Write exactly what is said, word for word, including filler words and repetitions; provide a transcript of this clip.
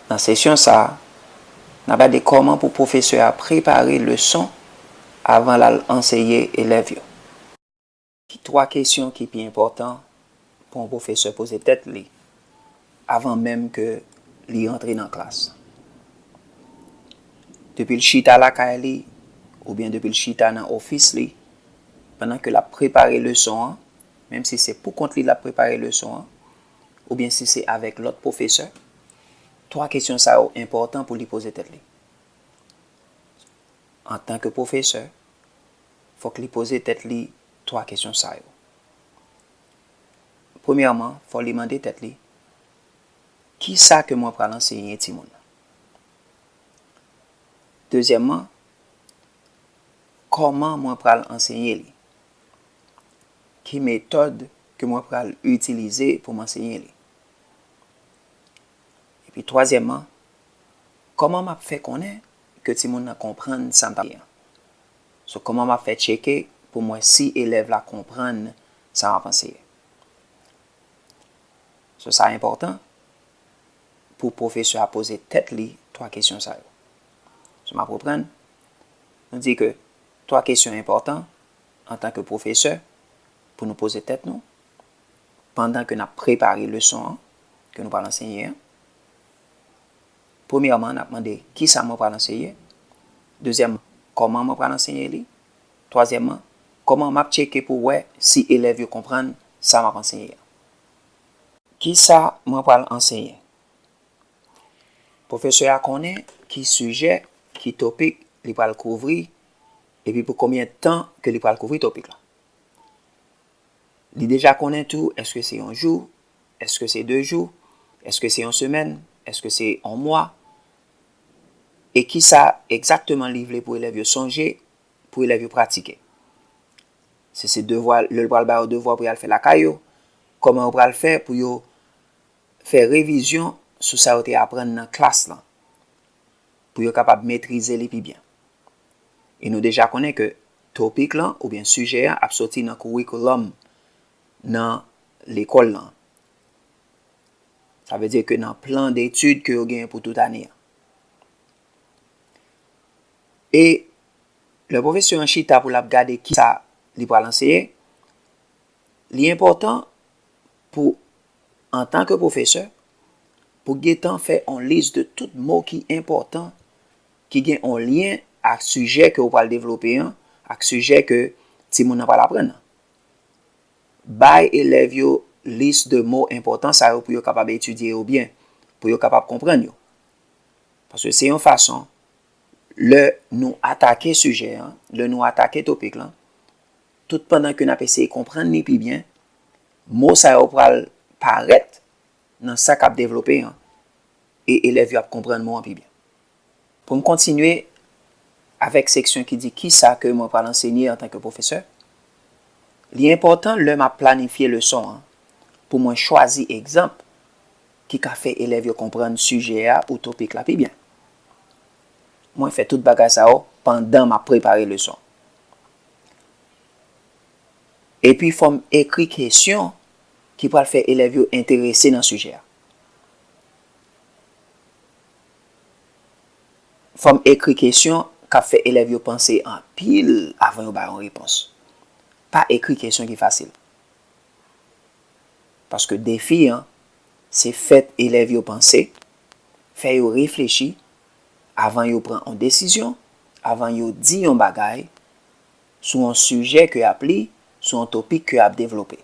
Nan sesyon sa a, n ap gade kòman pou pwofesè a prepare leson avan l al anseye elèv yo. Ki twa kesyon ki pi enpòtan pou yon pwofesè poze tèt li avan menm ke li rantre nan klas? Depi l chita lakay li, oubyen depi l chita nan ofis li, pandan ke l ap prepare leson an, menm si se pou kont li l ap prepare leson an, oubyen si se avèk lòt pwofesè, twa kesyon sa yo enpòtan pou li poze tèt li. Antanke pwofesè, fòk li poze tèt li twa kesyon sa yo. Premyèman, fò li mande tèt li, "Kisa ke mwen pral anseye timoun nan?" Dezyèmman, "Kòman mwen pral anseye li? Ki metòd ke mwen pral itilize pou m anseye li?" Epi twazyèmman, kòman m ap fè konnen ke timoun nan konprann sa m t ap anseye an? So, kòman m ap fè tcheke pou m wè si elèv la konprann sa m ap anseye? So, sa enpòtan pou pwofesè a poze tèt li twa kesyon sa yo. So, m ap reprann. Nou di ke twa kesyon enpòtan antanke pwofesè pou nou poze tèt nou pandan ke n ap prepare leson an ke nou pral anseye an. Premyèman, n ap mande, "Kisa mwen pral anseye?" Dezyèmman, "Kòman mwen pral anseye li?" Twazyèmman, "Kòman m ap tcheke pou wè si elèv yo konprann sa m ap anseye an?" Kisa mwen pral anseye? Pwofesè a konnen ki sijè, ki topik li pral kouvri, epi pou konbyen tan ke li pral kouvri topik la. Li deja konnen tou, èske se yon jou, èske se de jou, èske se yon semèn, èske se yon mwa, e kisa egzakteman li vle pou elèv yo sonje, pou elèv yo pratike. Si se devwa, lè l pral ba yo devwa pou y al fè lakay yo, kòman yo pral fè pou yo fè revizyon sou sa yo te aprann nan klas lan, pou yo kapab metrize li pi byen. E nou deja konnen ke topik lan oubyen sijè an ap soti nan kourikoulòm nan lekòl lan. Sa vle di ke nan plan detid ke yo genyen pou tout ane an. E lè pwofesè an chita pou l ap gade kisa li pral anseye, li enpòtan pou, antanke pwofesè, pou gentan fè yon lis de tout mo ki enpòtan, ki gen yon lyen ak sijè ke w pral devlope an, ak sijè ke timoun nan pral aprann nan. Bay elèv yo lis de mo enpòtan sa yo pou yo kapab etidye yo byen, pou yo kapab konprann yo. Paske se yon fason, lè nou atake sijè an, lè nou atake topik lan, tout pandan ke n ap eseye konprann li pi byen, mo sa yo pral parèt nan sa k ap devlope an, e elèv yo ap konprann mo an pi byen. Pou m kontinye avèk seksyon ki di kisa ke mwen pral ansenye antanke pwofesè, li enpòtan lè m ap planifye leson an pou mwen chwazi egzanp ki ka fè elèv yo konprann sijè a ou topik la pi byen. Mwen fè tout bagay sa yo pandan m ap prepare leson. Epi fò m ekri kesyon ki pral fè elèv yo enterese nan sijè a. Fò m ekri kesyon k ap fè elèv yo panse anpil avan yo bay yon repons. Pa ekri kesyon ki fasil. Paske defi an, se fè elèv yo panse, fè yo reflechi avan yo pran yon desizyon, avan yo di yon bagay sou yon sijè ke y ap li, sou yon topik ke y ap devlope.